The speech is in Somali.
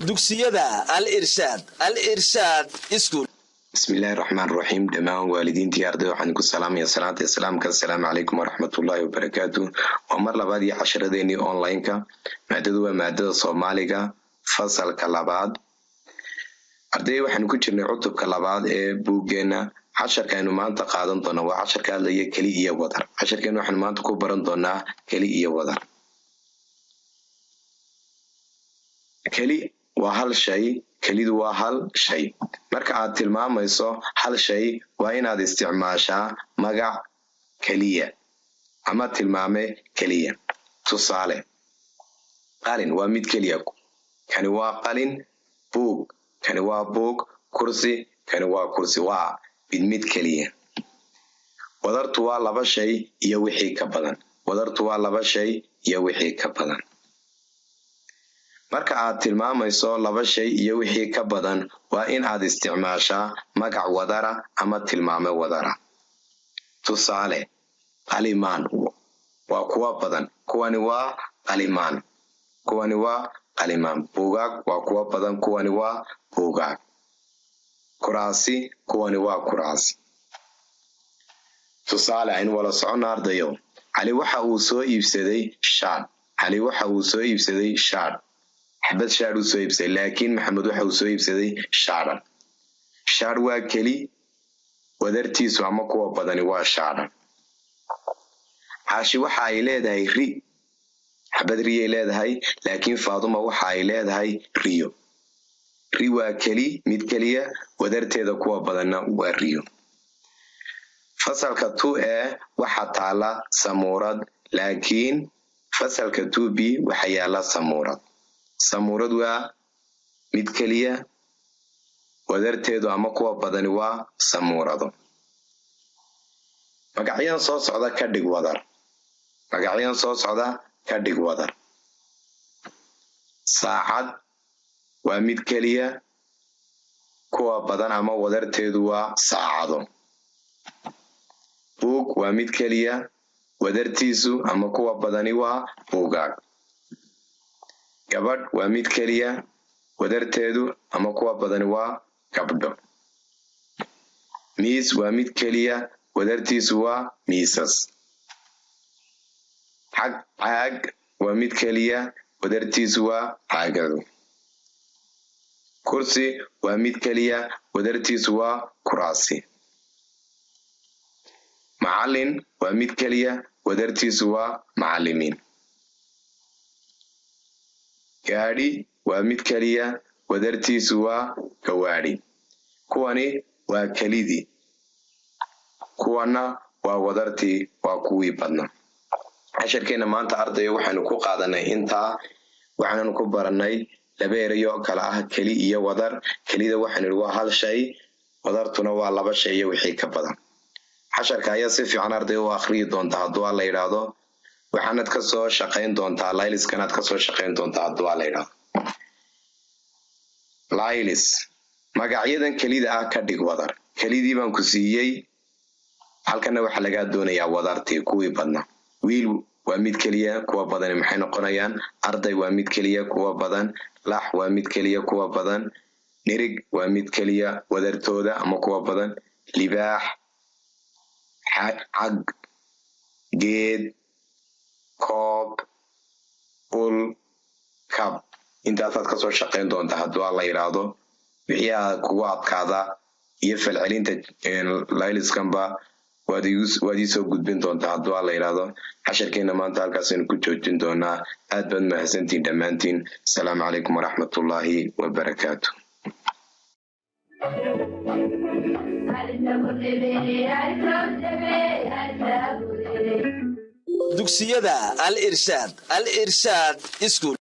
Dugsiyada Al Irshaad, Al Irshaad Iskuul. Bismillahi raxmaan raxiim. Dhammaan waalidiintii, arday, waxaan ku salaamaya salaanta islaamka. Asalaamu calaykum waraxmatullaahi wabarakaatu. Waa mar labaad iyo casharadeenii online-ka. Maadadu waa maadada Soomaaliga, fasalka labaad. Arday, waxaanu ku jirnay cutubka labaad ee buuggeena. Casharka aynu maanta qaadan doona waa casharka hadlaya keli iyo wadar. Casharkeena waxaanu maanta ku baran doonaa keli iyo wadar. Keli waa hal shay. Kelidu waa hal shay. Marka aad tilmaamayso hal shay, waa inaad isticmaashaa magac keliya ama tilmaame keliya. Tusaale, qalin waa mid keliya, kani waa qalin. Buug, kani waa buug. Kursi, kani waa kursi. Waa mid mid keliya. Wadartu waa laba shay iyo wixii ka badan. Wadartu waa laba shay iyo wixii ka badan. Marka aad tilmaamayso laba shay iyo wixii ka badan, waa in aad isticmaashaa magac wadara ama tilmaame wadara. Tusaale, qalimaan waa kuwa badan, kuwani waa qalimaan, kuwani waa qalimaan. Buugaag waa kuwa badan, kuwani waa buugaag. Kuraasi, kuwani waa kuraasi. Tusaale, aynu wala socono, ardayo. Cali waxa uu soo iibsaday shaadh. Cali waxa uu soo iibsaday shaadh, xabad shaadh uu soo iibsaday, laakiin Maxamed waxa uu soo iibsaday shaadhan. Shaadh waa keli, wadartiisu ama kuwa badani waa shaadhan. Caashi waxa ay leedahay ri, xabad riyay leedahay, laakiin Faaduma waxa ay leedahay riyo. Ri waa keli, mid keliya, wadarteeda kuwa badanna waa riyo. Fasalka 2A waxa taala samuurad, laakiin fasalka 2B waxa yaala samuurad. Samuurad waa mid keliya, wadarteedu ama kuwa badani waa samuurado. Magacyadan soo socda ka dhig wadar. Magacyadan soo socda ka dhig wadar. Saacad waa mid keliya, kuwa badan ama wadarteedu waa saacado. Buug waa mid keliya, wadartiisu ama kuwa badani waa buugaag. Gabadh waa mid keliya, wadarteedu ama kuwa badani waa gabdho. Miis waa mid keliya, wadartiisu waa miisas. Xag, caag waa mid keliya, wadartiisu waa caagado. Kursi waa mid keliya, wadartiisu waa kuraasi. Macallin waa mid keliya, wadartiisu waa macallimiin. Gaadhi waa mid keliya, wadartiisu waa gawaadhi. Kuwani waa kelidii, kuwana waa wadartii, waa kuwii badna. Casharkeena maanta, ardayo, waxaynu ku qaadanay intaa. Waxaananu ku baranay laba erayo kala ah keli iyo wadar. Kelida waxaynu idhi waa hal shay, wadartuna waa laba shay iyo wixii ka badan. Casharka ayaa si fiican, arday, u akhriyi doontaa hadduu Alla yidhaahdo. Waxaanad kasoo shaqayn doontaa layliskanaad kasoo shaqayn doontaa hadduu Alla yidhaahdo. Laylis: magacyadan kelida ah ka dhig wadar. Kelidii baan ku siiyey, halkana waxaa lagaa doonayaa wadartii, kuwii badnaa. Wiil waa mid keliya, kuwa badani maxay noqonayaan? Arday waa mid keliya, kuwa badan. Lax waa mid keliya, kuwa badan. Nirig waa mid keliya, wadartooda ama kuwa badan libaax. Cag, geed, koob, ul, kab. Intaasaad kasoo shaqayn doontaa hadduu Alla yidhaahdo. Wixii aad kugu adkaada iyo falcelinta layliskanba waad iisoo gudbin doontaa hadduu Alla yidhaahdo. Casharkeena maanta halkaasaynu ku joojin doonaa. Aad baad mahadsantiin dhammaantiin. Asalaamu calaykum waraxmatullaahi wabarakaatu. Dugsiyada Al Irshaad, Al Irshaad Iskuul.